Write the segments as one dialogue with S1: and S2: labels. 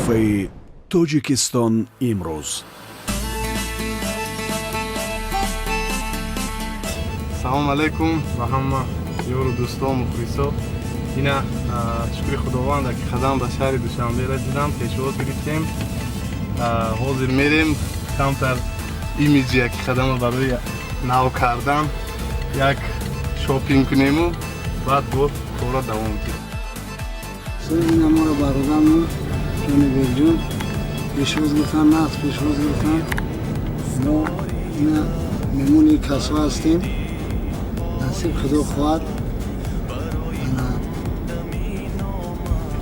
S1: Саҳифаи Тоҷикистон имрӯз.
S2: Салом алейкум ба ҳама ёру дӯстон, мухлисо. Ина, шукри Худованд, ки қадам ба шаҳри Душанбе расидам, пешвоз гирифтем. Ҳозир мерем камтар имиҷи яки қадама барои нав кардан як шопинг кунему, баъд бо кора давом диҳем.
S3: Ина, моро бародармон Ҷонибекҷон пешвоз гирифтан, нағз пешвоз гирифтан. Мо ина меҳмони касо ҳастем. Насиб Худо хоҳад.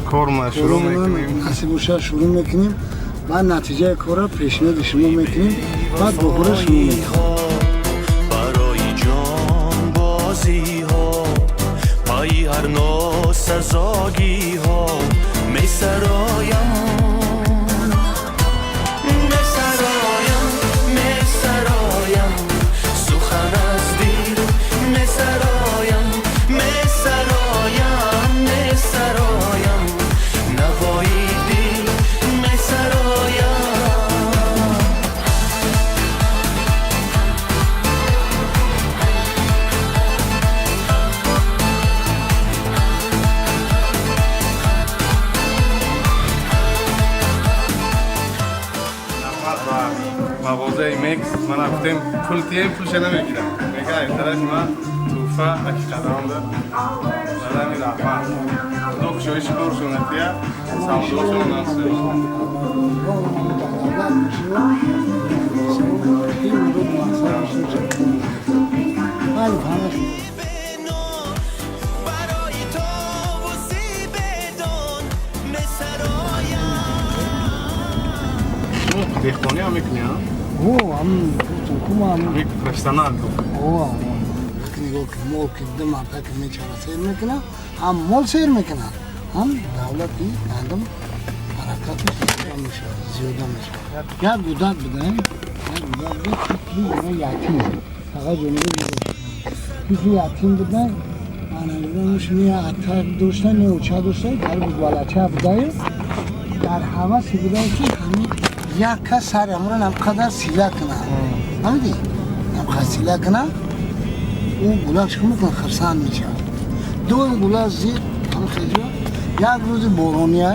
S2: Корма шурӯъ мекунем.
S3: Насиб боша, шурӯъ мекунем, баъд натиҷаи корро пешниҳоди шумо мекунем, баъд бохӯра шурӯъ мекунем.
S4: Барои ҷонбозиҳо, пайи ҳар носазогиҳо месароям, месароям, месароям, сухан аз дил месароям, месароям, месароям, навои дил месароям.
S2: Раҳмат ба мағозаи Мекс. Мана, гуфтем, пул тием, пулша намегирам, мега тарафи ман тӯҳфа аки қадамда барами. Раҳмат, Худо кушоиши коршона тия, савдошон насиб.
S4: Барои товуси бедон месароям.
S2: Шумо деҳқонӣ ҳам мекунӣ? Профессионал.
S3: Нигоҳ кун, мол ки ду марта ки мечара, сер мекунад, ҳам мол сер мекунад, ҳам давлати гандум ҳаракаташ зиёда мешавад, зиёда мешавад. Як гудак будаем, як гудак буд, тифли ятим, фақат ҷониби тифли ятим будан. Анамуш не ата дошта, не оча дошта, дар балача будаю, дар ҳаваси будаю, ки ҳамин як кас сари ҳамуро намқадар сила кунад, фаҳмидӣ, намқадар сила кунад, ӯ гулак чӣ мекунад, хурсанд мешавад. Дуюм гулак зиқ ҳам хеҷо як рӯзи борония,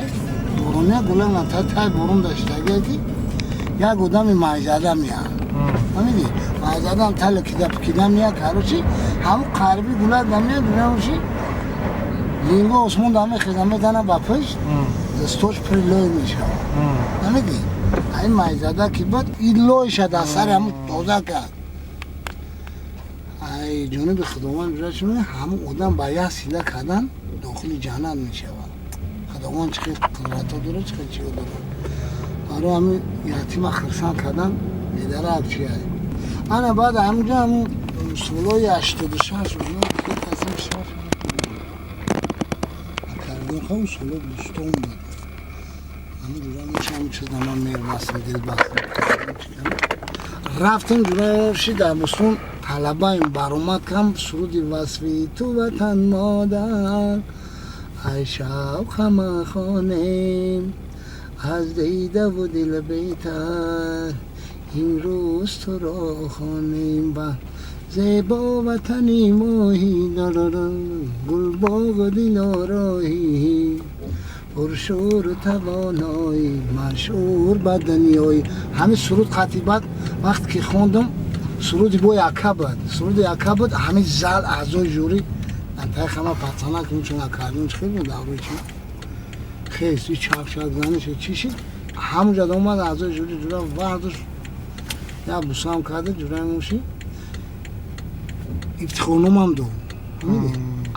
S3: борония, гулак на тай борон даштагия, ки як одами майзада меяд, фаҳмидӣ, майзадаам тала кида пикида меяд. Короче, ҳамун қариби гулак намеяд, гулак линго осмон да мехеза, мезана ба пушт, дастош пури лой мешавад, фаҳмидӣ. Ин майзада ки буд, ин лойша дар сари ҳамун тоза кард. Ай ҷониби Худованд ҷурат, ҳамун одам ба як сила кардан дохили ҷаннат мешавад. Худованд чӣ хел қудрато дорад, чӣ хел чиё дорад. Барои ҳамин ятима хирсанд кардан медарак чия. Ана, баъд ҳамунҷо ҳамун солҳои 86 шаш кардем, солҳо бӯстон буд. Ҳамун ҷура мешам, чиз ман мебастам, дил бастам, рафтем ҷура дар бӯстон, талабаем, баромад кам суруди васфи ту ватан модар, ай шавқама хонем аз дидаву дил бетар, имрӯз туро хонем ба зебо ватани моҳи, гулбоғу дилороҳӣ, пуршӯру тавоноӣ, машҳур ба дунёӣ. Ҳамин суруд қатъи баъд вақте ки хондам, суруди бо яка буд, суруди яка буд. Ҳамин зал, аъзои жюри антаи хама пацана кунчун акардон чи хел буд, даврои чи хес и чапшак заниш чи шид, ҳамунҷа омад аъзои жюри, ҷура вардуш як бусам карда, ҷураи муши ифтихорномам дод.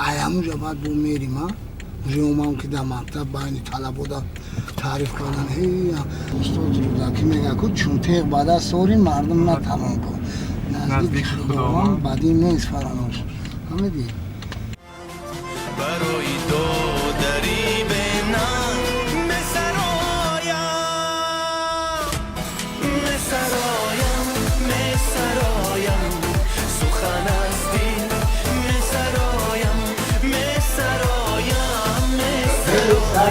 S3: Ай ҳамунҷа баъд бо мерим, а уже омам, ки дар мактаб байни талабода таъриф кардан. Ҳей, устод Рӯдакӣ мегӯяд ку, чун теғ ба даст орӣ, мардум натавон кун, наздики Худованд бадӣ нест фаромӯш, фаҳмидӣ.
S4: Барои додари бенанг месароям, месароям, месароям, сухан аз дил месароям, месароям, месароям.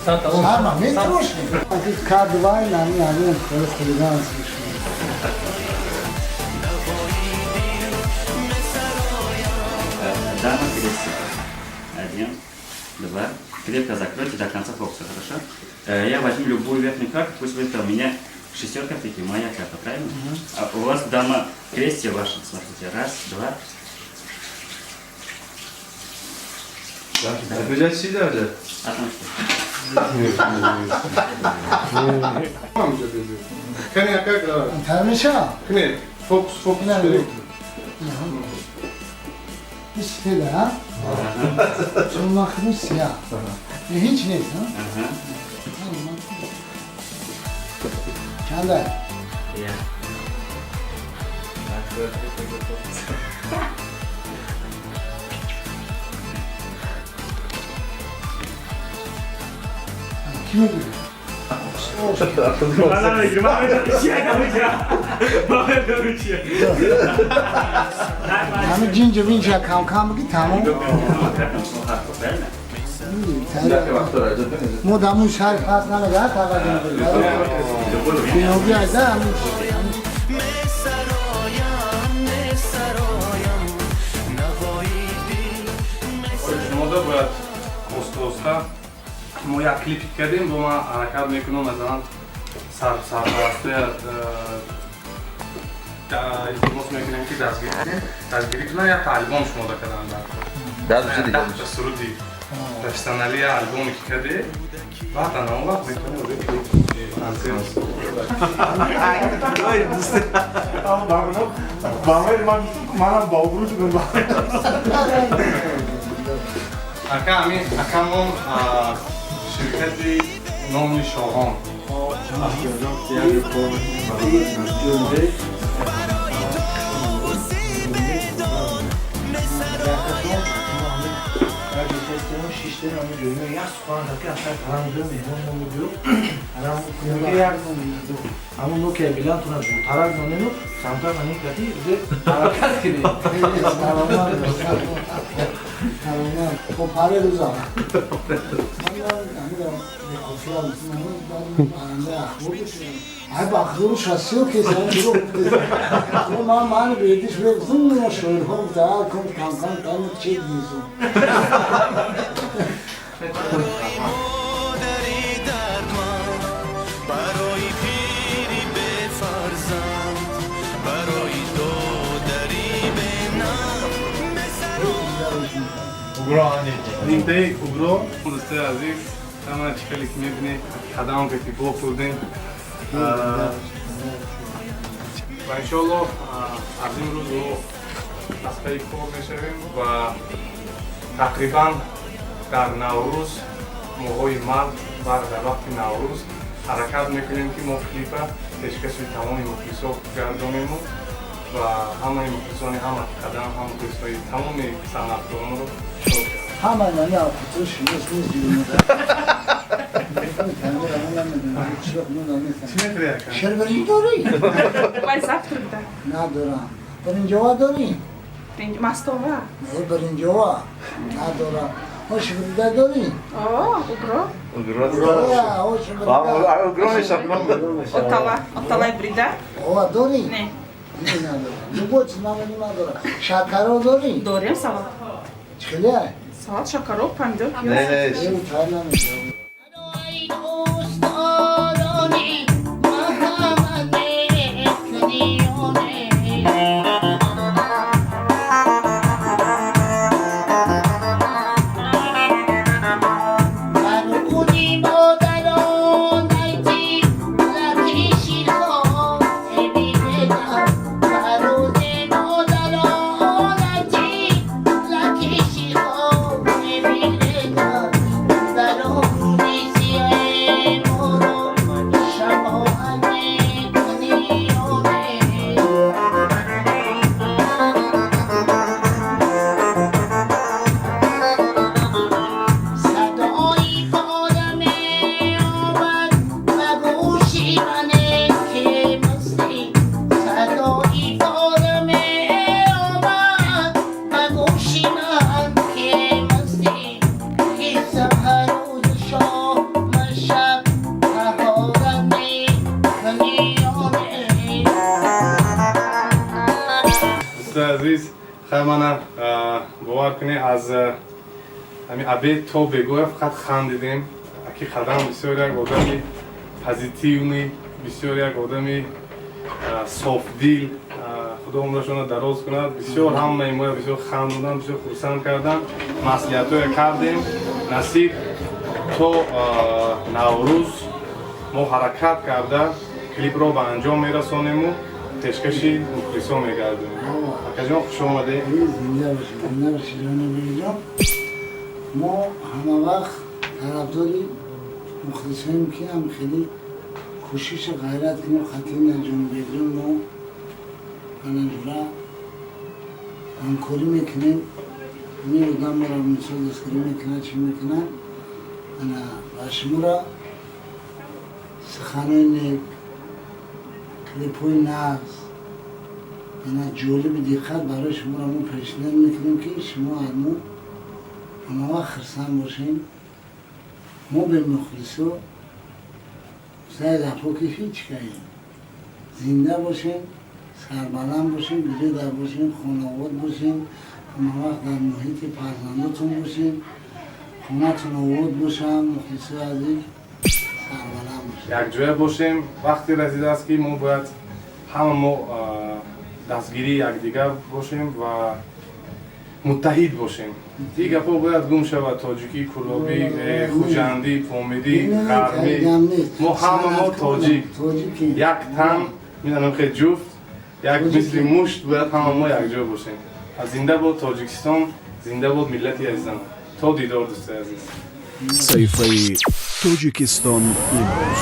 S3: Сарма, метроши. К2 нами ҳамин хеле хулиганс мешавад.
S5: Дама крестик. Один, два. Крепко закройте до конца фокуса, хорошо? Я возьму любую верхнюю карту, пусть будет у меня шестерка в пике, моя карта, правильно? А у вас дама крестик ваша, смотрите. Раз, два. А там что?
S3: Тармиша?
S2: Фокус, фокус.
S3: Сфера, а? Чун сия. Ҳеҷ нест, а? Чанда?
S5: Я.
S3: Ки мегирад? Ҳамин ҷинҷу винҷа кам-кам бигӣ тамом. Мо дамун шаҳри пас намеда, биноби айда ҳамин.
S2: Шумода бояд оста-оста мо як клип кардем, бо ман ҳаракат мекунам, масалан сарпарастия илтимос мекунем ки дастгирӣ кунанд, як албом шумода карданд даҳта суруди профессионалӣ албоме ки кардед, баъд ана он вақт метавонем уже клип концерт. Ака ҳамин акамон ширкати номи Шоҳон.
S3: Хоб ҳаре рӯза. Ай бахзуру шасиё кесам дурӯғ гуфтед. Ман бедиш мегуфтам шоирҳо гуфта кун кам кам там чиз низум.
S4: Барои пири бефарзанд, барои додари бенам.
S2: Нимтаи угро дӯстои азиз, ҳама чӣ хеле ки мебинед, қадам ки бо хӯрдем ва иншоаллоҳ аз ин рӯз мо аз пайи кор мешавем ва тақрибан дар Наврӯз, моҳҳои март ва дар вақти Наврӯз ҳаракат мекунем, ки мо клипа пешкаши тамоми мухлисо гардонему ва ҳамаи мухлисони ҳама қадам, ҳам мухлисои тамоми санъаткоронро шод кардем.
S3: Ҳама нами алқутро шинос нест.
S2: Чӣ мехӯри, ака?
S3: Ширбиринҷ дорӣ?
S6: Вай завтрак да.
S3: Надорам. Биринҷова дорӣ?
S6: Мастова.
S3: Не, биринҷова надорам. Ош бирида дорӣ?
S6: О, угро.
S3: Ош бирида.
S6: Отала, оталай брида.
S3: Ова дорӣ?
S6: Не.
S3: Не, надорам. Любой чиз намедонам, надорам. Шакаро дорӣ?
S6: Дорем салат.
S3: Чӣ хеле?
S6: Салат, шакаро, помидор, пиёз.
S3: Тайёр намешавад.
S7: Thank you.
S2: Азиз, хай, мана бовар кунед, аз ҳамин обед то бегоя фақат хандидем. Аки Қадам бисёр як одами позитивный, бисёр як одами софдил, Худо умрашонро дароз кунад. Бисёр ҳамаи моя бисёр хандондан, бисёр хурсанд кардан. Маслиҳатҳое кардем, насиб, то Наврӯз мо ҳаракат карда клипро ба анҷом мерасонему пешкаши мухлисон мегардонем. Акаҷон, хуш омадед.
S3: Зинда бошед, зинда бошед, Ҷонибекҷон. Мо ҳама вақт тарафдори мухлисоем, ки ҳам хеле кӯшишу ғайрат кунем. Хатина Ҷонибекҷон, мо анаҷура ҳамкорӣ мекунем. Ҳамин одам моро мисол дастгирӣ мекунад, чӣ мекунад. Ана ба шуморо суханои нек, клипҳои нағз, ана ҷолиби диққат барои шуморо мо пешниҳод мекунем, ки шумо аз мо ҳамавақт хурсанд бошем. Мо бе мухлисо сай гапҳо ки ҳеҷ каем. Зинда бошем, сарбаланд бошем, гиредар бошем, хонаобод бошем, ҳамавақт дар муҳити фарзандотон бошем, хонатон обод бошам. Мухлисои азиз, сарбаланд бошем.
S2: Якҷоя бошем. Вақте расидааст, ки мо бояд ҳама мо дастгирии якдигар бошем ва муттаҳид бошем. Ин гапҳо бояд гум шавад: тоҷикӣ, кӯлобӣ, хуҷандӣ, помирӣ, ғармӣ. Мо ҳама мо тоҷик, як тан, медонам, хе ҷуфт, як мисли мушт бояд ҳама мо якҷо бошем. Зинда бод Тоҷикистон, зинда бод миллати азизам. То дидор, дӯстои азиз.
S1: Саҳифаи «Тоҷикистон имрӯз».